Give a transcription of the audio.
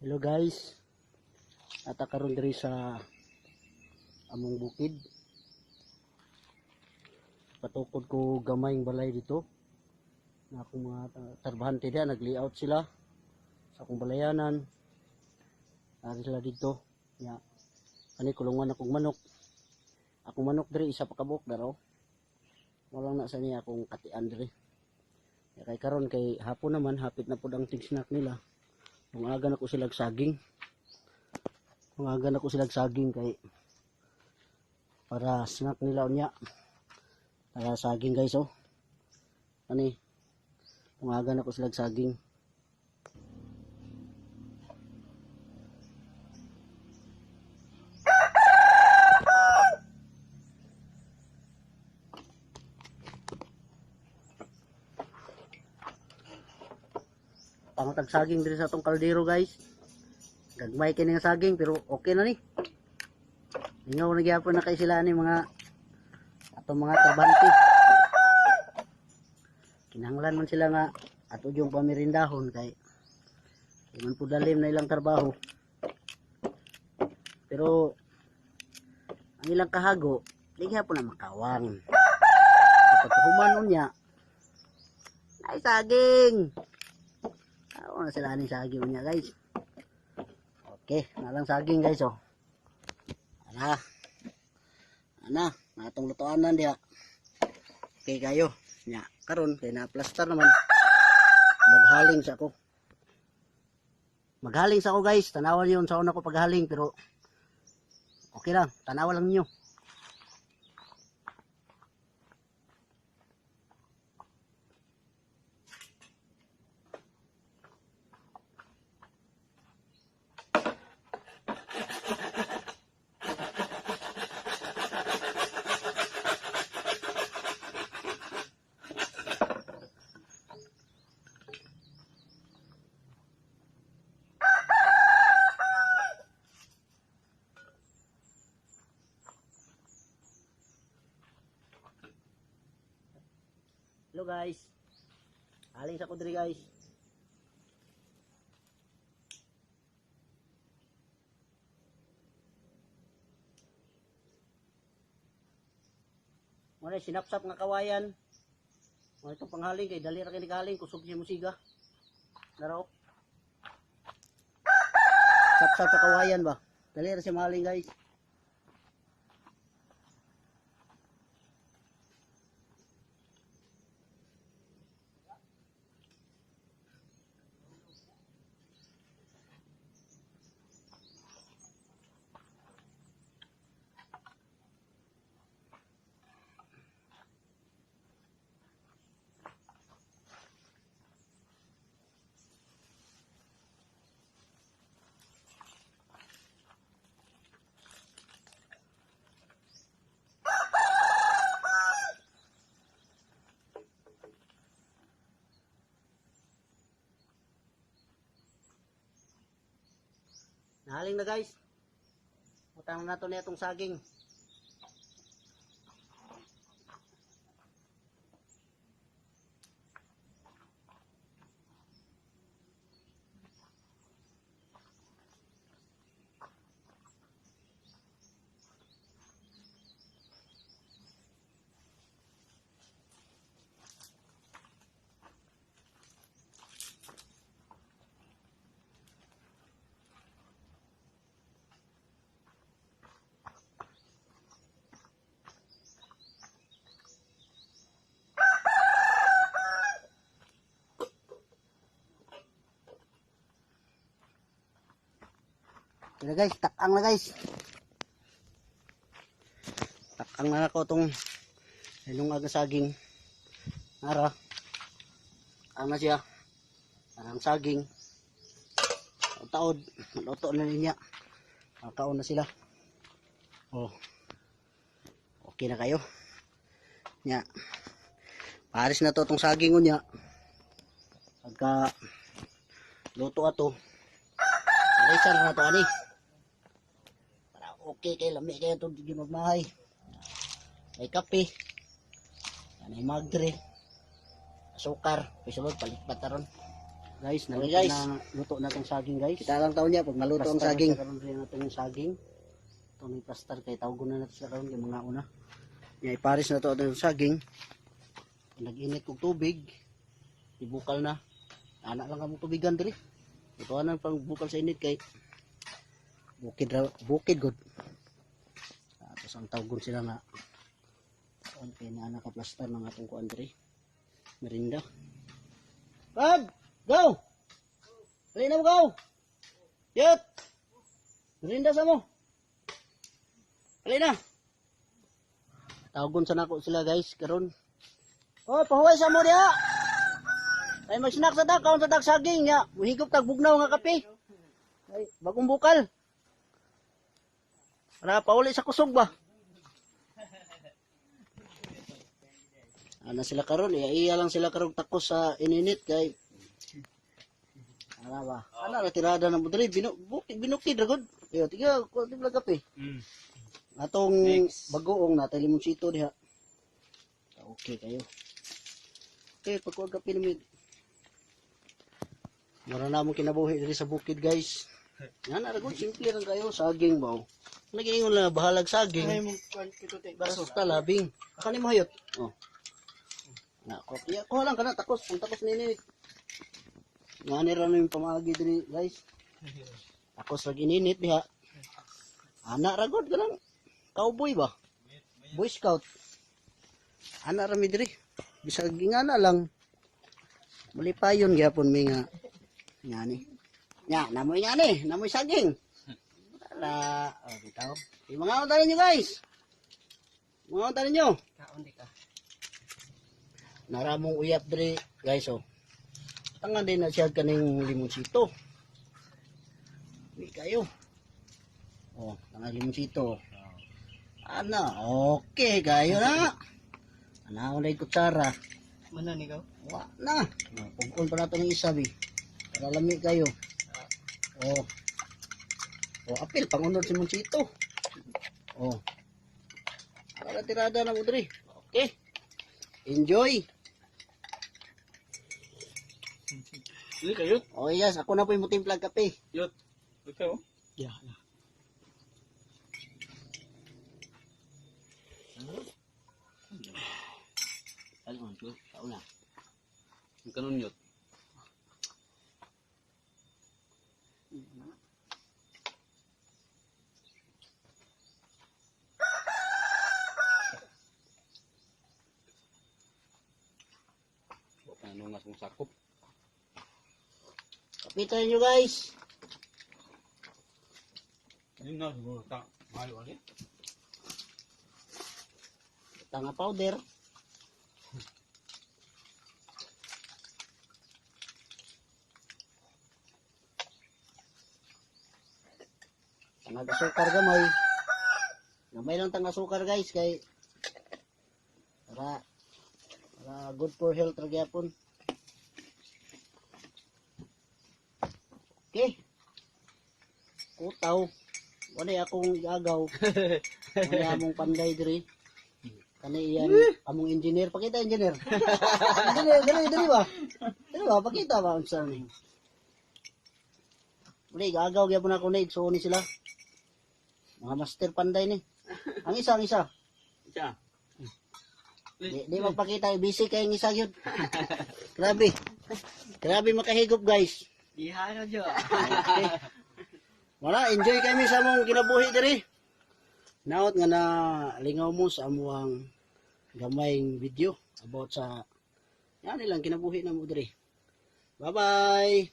Hello guys. Ata karon diri sa among bukid. Patukod ko gamayng balay dito. Na akong mga tarbahante diha, nag-layout sila sa akong balayanan. Ari sila dito. Ya. Kani kulungan akong manok. Akong manok diri isa pa kabuok daro. Walang na sa niya akong katian diri. Ya, kay karon kay hapon naman, hapit na pud ang tigsnak nila. Tungagan ako sila saging. Tungagan ako sila saging kay para snack nila unya. Para saging guys oh. Ani. Tungagan ako sila saging. Pangutag saging diri sa atong kaldero guys. Gagmay kini nga saging pero okay na ni. Ingaw na gyapon na kay sila ni mga atong mga trabante. Kinahanglan man sila nga ato yung pamirindahon kay di man pud dalim na ilang trabaho. Pero ang ilang kahago di gyapon na makawang. Kapag human unya ay saging. Ako na sila ni saging unya guys. Okay, nalang saging guys oh. Ana. Ana, natong lutuanan diha. Okay kayo. Nya, karon kay na plaster naman. Maghaling sa ako. Maghaling sa ako guys. Tanawan niyo sa una ko paghaling pero okay lang, tanawa lang niyo. Hello guys. Haling sa kudri guys. Muna sinapsap nga kawayan. Muna itong panghaling kay dali ra kini kahaling kusog siya musiga. Daro. Sapsap sa kawayan ba? Dali ra siya mahaling guys. Nahaling na guys. Utang na nato niya itong saging. Ito na guys, takang na guys. Takang na ako itong ilong aga saging. Nara. Takang na siya. Parang saging. Taod, maluto na niya. Makaon na sila. Oh. Okay na kayo. Nya. Pares na to itong saging unya. Pagka luto ato. Paresan na to ani. Okay kay lami kayo itong ginugmahay. May kape. May magdre. Asukar. Pisulod palit pa taron. Guys, naluto Okay, guys. na, luto na tong saging, guys. Kita lang taon niya pag maluto ang Plastar na saging. siya karon rin natin yung saging. Ito may plastar kay tawgon na natin sa karon kay mga una. Nya ipares na to atong saging. Nag-init og tubig. Ibukal na. Ana lang kamo tubigan diri. Ito anang pang bukal sa init kay bukid ra, bukid god. Tapos ang tawgon sila nga kuan kay naa na ka plastar ng atong kuan diri. Merinda. Brad, go. Dali na mo go. Yut. Merinda sa mo. Dali na. Tawgon sa nako sila, guys, karon. Oh, pahuway sa mo diha. Ay mag-snack sa ta, kaon sa tag saging nya. Muhigop tag bugnaw nga kape. Ay, bagong bukal. Para pauli sa kusog ba? Ana sila karon, iya, iya lang sila karon takos sa ininit kay ana ba? Ana ra tirada ng budri, bukid binukid ra gud. Iyo, tiga ko timpla kape. Atong bagoong natay limonsito diha. Okay kayo. Okay, pagkuha kape nimi. Mura na among kinabuhi diri sa bukid, guys. Yan ara gud, simple lang kayo saging ba. Oh. Nagiingon lang bahalag saging. Ay mong kuan kito te. Basta labing. Kani mo hayot. Oh. Na, ko iya ko lang kana takos, ang takos nini. Ngani ra na yung pamaagi diri, guys. Takos ra gininit diha. Ana ra gud kanang cowboy ba? Boy Scout. Ana ra mi diri. Bisag ingana lang. Malipayon gyapon mi nga ngani. Nya, namoy ngani, namoy saging. Wala, oh, bitaw. Di mga unta ninyo, guys. Mga unta ninyo. Kaon di ka. Naramong uyap diri, guys, oh. Tanga din na siya kaning limonsito. Di kayo. Oh, tanga limonsito. Ana, okay kayo na. Ana ako na yung kutsara. Mana ni ka? Wa na. Oh, pugkon pa nato ng isa bi. Para lami kayo. Oh. Oh, apil pangunod si Monchito. Oh. Para tirada na mo diri. Okay. Enjoy. Hindi kayo. Okay guys, ako na po yung mutimplag kape. Yut. Ikaw. Yeah. Ano ko? Kauna. Ang kanon yut. Ano nga mong sakop? Kape tayo nyo, guys. Yun na siguro ta. Mayo ali. Tanga powder. Tanga asukar gamay. Gamay lang tanga asukar, guys, kay para para good for health ra gyapon. Okay. Kutaw. Wala akong igagaw. Wala among panday diri. Kani iyan among engineer. Pakita, engineer. Engineer, diri diri ba? Diri ba pakita ba unsa ni? Wala igagaw gyapon ako na igsuon ni sila. Mga master panday ni. Ang isa, ang isa. Siya. Di magpakita, busy kay ang isa yun. Grabe. Grabe makahigop, guys. Diha ra jo. Okay. Wala, enjoy kami sa among kinabuhi diri. Naot nga na lingaw mo sa amuang gamayng video about sa yan nilang kinabuhi na mo diri. Bye-bye.